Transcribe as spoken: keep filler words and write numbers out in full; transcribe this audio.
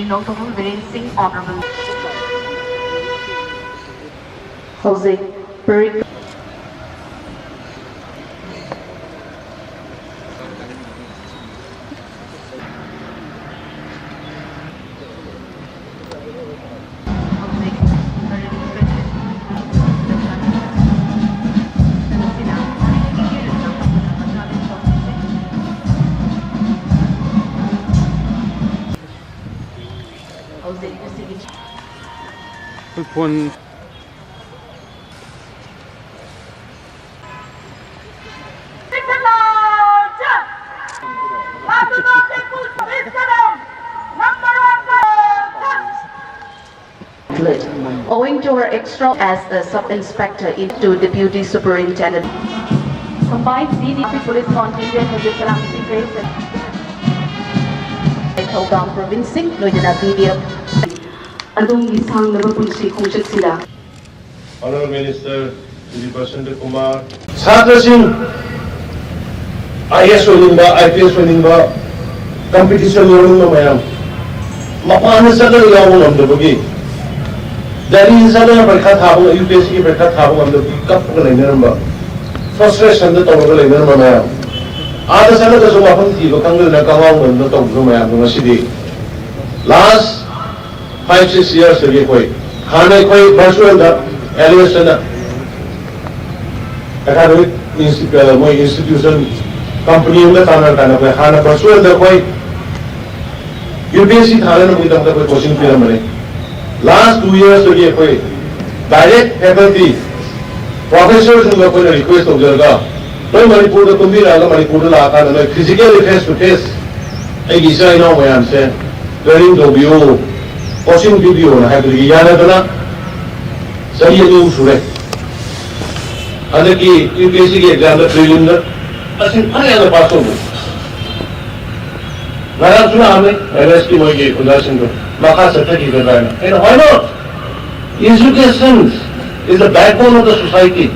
Notable Biren Singh, Honorable. ꯍꯧꯖꯤꯛ ꯄꯔꯤꯈꯥ phone. Owing to her extra as a sub-inspector into deputy superintendent, combined D D P police contingent has been Thouꯒꯥꯝ province ꯁꯤꯡ ꯂꯣꯏꯅꯅ B D F ꯑꯗꯣꯝꯒꯤ ꯁꯥꯡꯂꯕ ꯄꯨꯟꯁꯤ ꯈꯣꯡꯆꯠꯁꯤꯗ꯫ Honorable Minister Shri Prasanta Kumar꯫ ꯁꯥꯇ꯭ꯔꯁꯤꯡ I A S ꯑꯣꯏꯅꯤꯡꯕ, I P S ꯑꯣꯏꯅꯤꯡꯕ, competition ꯌꯥꯎꯅꯤꯡꯕ ꯃꯌꯥꯝ ꯃꯄꯥꯟꯗ ꯆꯠꯂꯒ ꯌꯥꯎꯕ ꯉꯝꯗꯕꯒꯤ, ꯗꯦꯜꯂꯤꯗ ꯆꯠꯂꯒ ꯄꯔꯤꯈꯥ ꯊꯥꯕ, U P S C ꯒꯤ ꯄꯔꯤꯈꯥ ꯊꯥꯕ ꯉꯝꯗꯕꯒꯤ ꯀꯞꯄꯒ ꯂꯩꯅꯔꯝꯕ, frustrationꯗ ꯇꯧꯔꯒ ꯂꯩꯅꯔꯝꯕ ꯃꯌꯥꯝ, ꯑꯥꯗ ꯆꯠꯂꯒꯁꯨ ꯃꯐꯝ ꯊꯤꯕ ꯈꯪꯗꯗꯅ ꯀꯪꯉꯥꯎ ꯃꯔꯨꯝꯗ ꯇꯧꯈꯤꯕ ꯃꯌꯥꯝꯗꯣ ꯉꯁꯤꯗꯤ last five six yearsꯇꯒꯤ ꯑꯩꯈꯣꯏ ꯍꯥꯟꯅ ꯑꯩꯈꯣꯏ virtualꯗ L S ꯑꯅ academic institu- ꯃꯣꯏ institution company ꯑꯃꯒ ꯇꯥꯟꯅꯔꯀꯥꯟꯗ ꯑꯩꯈꯣꯏ ꯍꯥꯟꯅ virtualꯗ ꯑꯩꯈꯣꯏ U P S C ꯊꯥꯅꯅꯕꯒꯤꯗꯃꯛꯇ ꯑꯩꯈꯣꯏ coaching ꯄꯤꯔꯝꯕꯅꯤ꯫ Last two yearsꯇꯒꯤ ꯑꯩꯈꯣꯏ direct faculty professorꯁꯤꯡꯗ ꯑꯩꯈꯣꯏꯅ request ꯇꯧꯖꯔꯒ ꯅꯣꯏ ꯃꯅꯤꯄꯨꯔꯗ ꯀꯨꯝꯕꯤꯔꯛꯑꯒ ꯃꯅꯤꯄꯨꯔꯗ ꯂꯥꯛꯑꯀꯥꯟꯗ ꯅꯣꯏ physically face to face ꯑꯩꯒꯤ ꯏꯆꯥ ꯏꯅꯥꯎ ꯃꯌꯥꯝꯁꯦ training ꯇꯧꯕꯤꯌꯨ, coaching ꯄꯤꯕꯤꯌꯨꯅ ꯍꯥꯏꯕꯗꯒꯤ ꯌꯥꯅꯗꯅ ꯆꯍꯤ ꯑꯅꯤ ꯑꯍꯨꯝ ꯁꯨꯔꯦ꯫ ꯍꯟꯗꯛꯀꯤ U P S C ꯒꯤ examꯗ preliminary ꯃꯁꯤꯡ ꯐꯅꯌꯥꯝꯅ pass ꯇꯧꯕ꯫ ꯉꯔꯥꯡꯁꯨ ꯂꯥꯛꯑꯝꯃꯤ L S ꯀꯤ ꯃꯣꯏꯒꯤ ꯑꯣꯖꯥꯁꯤꯡꯗꯣ ꯃꯈꯥ ꯆꯠꯊꯈꯤꯒꯗ꯭ꯔꯥ ꯍꯥꯏꯅ꯫ ꯑꯩꯅ, "Why not? Education is the backbone of the society."